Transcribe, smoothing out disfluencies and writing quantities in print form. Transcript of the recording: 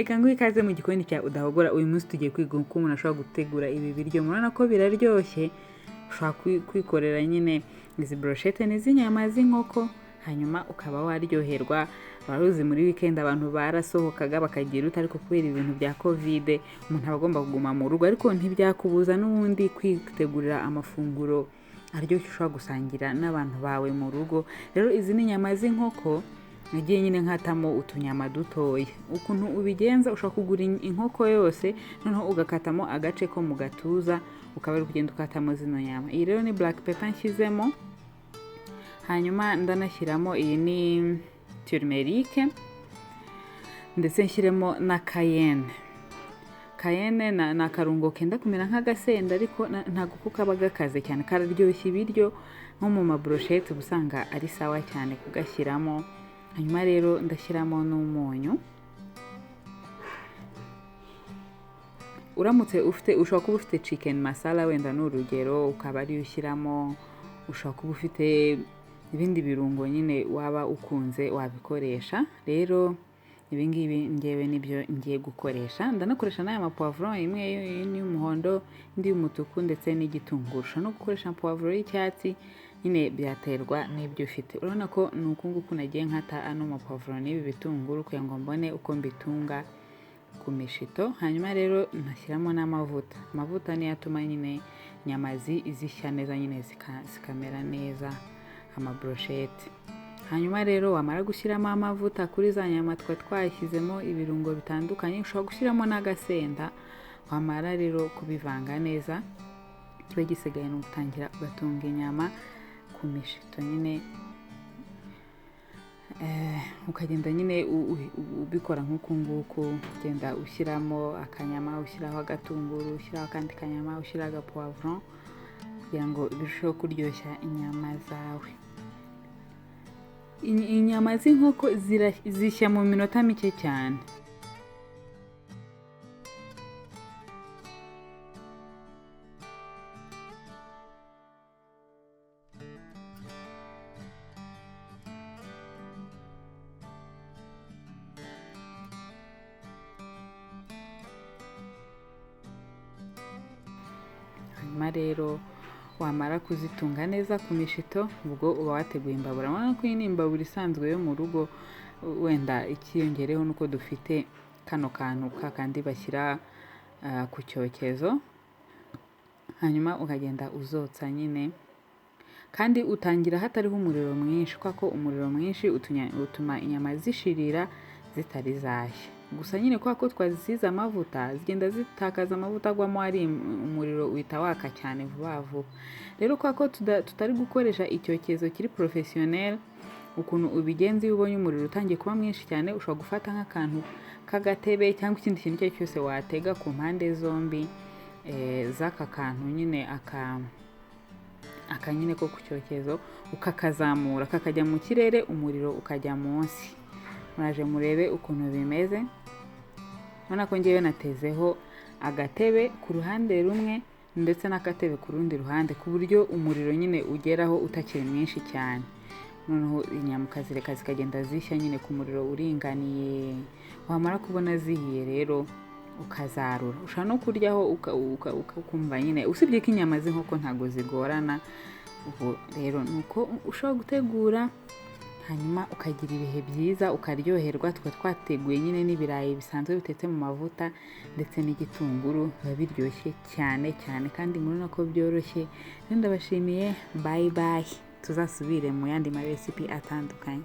Reka nguhe ikaze mu gikoni cya Udahogora. Uyu munsi tugiye kwiga uko umuntu ashobora gutegura ibi biryo. Murabona ko biraryoshye, ushobora kwikorera nyine izi brochette ni iz'inyama z'inkoko, hanyuma ukaba waryoherwa. Waruzi muri weekend abantu barasohokaga bakagira ute, ariko kubera ibintu bya Covid umuntu aba agomba kuguma mu rugo, ariko ntibyakubuza n'ubundi kwitegurira amafunguro aryoshye ushobora gusangira n'abantu bawe mu rugo. Rero izi ni inyama z'inkoko nagiye nyine nkatamo utunyama dutoya. Ukuntu ubigenza, ushobora kugura inkoko yose noneho ugakatamo agace ko mu gatuza, ukaba uri kugenda ukatamo zino nyama. Iyi rero ni black pepper nshyizemo, hanyuma ndanashyiramo iyi ni turmeric, ndetse nshyiremo na cayenne. Cayenne ni akarungo kenda kumera nk'agasenda, ariko ntabwo ko kaba gakaze cyane, kararyoshya ibiryo. Nko mu mabrochette uba usanga ari sawa cyane kugashyiramo. Hanyuma rero ndashyiramo n'umunyu. Uramutse ufite, ushobora kuba ufite chicken masala wenda ni urugero, ukaba ariyo ushyiramo. Ushobora kuba ufite ibindi birungo nyine waba ukunze wabikoresha. Rero ibi ngibi ngewe nibyo ngiye gukoresha. Ndanakoresha n'aya ma poivron, imwe y'umuhondo, indi y'umutuku ndetse n'igitunguru. Ushobora no gukoresha poivron y'icyatsi, nyine byaterwa n'ibyo ufite. Urabona ko ni uku nguku nagiye nkata ano ma poivron n'ibi bitunguru kugira ngo mbone uko mbitunga ku mishito. Hanyuma rero ntashyiramo n'amavuta. Amavuta niyo atuma nyine inyama zishya neza nyine zikamera neza amabrochette. Hanyuma rero wamara gushyiramo amavuta kuri za nyama twa twashyizemo ibirungo bitandukanye, ushobora gushyiramo n'agasenda. Wamara rero kubivanga neza, kiba gisigaye ni ugutangira ugatunga inyama ku mishito nyine, ukagenda nyine ubikora nk'uku nguku, ugenda ushyiramo akanyama, ushyiraho agatunguru, ushyiraho akandi kanyama, ushyiraho agapoivron kugira ngo birusheho kuryoshya inyama zawe. Inyama z'inkoko zishya mu minota mike cyane. Hanyuma rero wamara kuzitunga neza ku mishito, ubwo uba wateguye imbabura. Urabona ko iyi ni imbabura isanzwe yo mu rugo, wenda ikiyongereho nuko dufite kano kantu kakandi bashyira ku cyokezo, hanyuma ukagenda uzotsa nyine. Kandi utangira hatariho umuriro mwinshi, kubera ko umuriro mwinshi utuma inyama zishirira zitari zashya. Gusa nyine kubera ko twazisize amavuta, zigenda zitakaza amavuta agwamo, ari umuriro uhita waka cyane vuba vuba. Rero kubera ko tutari gukoresha icyokezo kiri professionnel, ukuntu ubigenza iyo ubonye umuriro utangiye kuba mwinshi cyane, ushobora gufata nk'akantu k'agatebe cyangwa ikindi kintu icyo ari cyo cyose watega ku mpande zombi z'aka kantu nyine, aka nyine ko ku cyokezo, ukakazamura kakajya mu kirere, umuriro ukajya munsi. Muraje murebe ukuntu bimeze. Urabona ko ngewe natezeho agatebe ku ruhande rumwe ndetse n'agatebe ku rundi ruhande, ku buryo umuriro nyine ugeraho utakiri mwinshi cyane. Noneho inyama ukazireka zikagenda zishya nyine ku muriro uringaniye. Wamara kubona zihiye rero ukazarura. Ushobora no kuryaho ukumva nyine, usibye ko inyama z'inkoko ntago zigorana. Ubu rero ni uko ushobora gutegura, hanyuma ukagira ibihe byiza, ukaryoherwa. Tukaba twateguye nyine n'ibirayi bisanzwe bitetse mu mavuta ndetse n'igitunguru, biba biryoshye cyane cyane, kandi murabona ko byoroshye. Rero ndabashimiye, bye bye, tuzasubire mu yandi ma recipe atandukanye.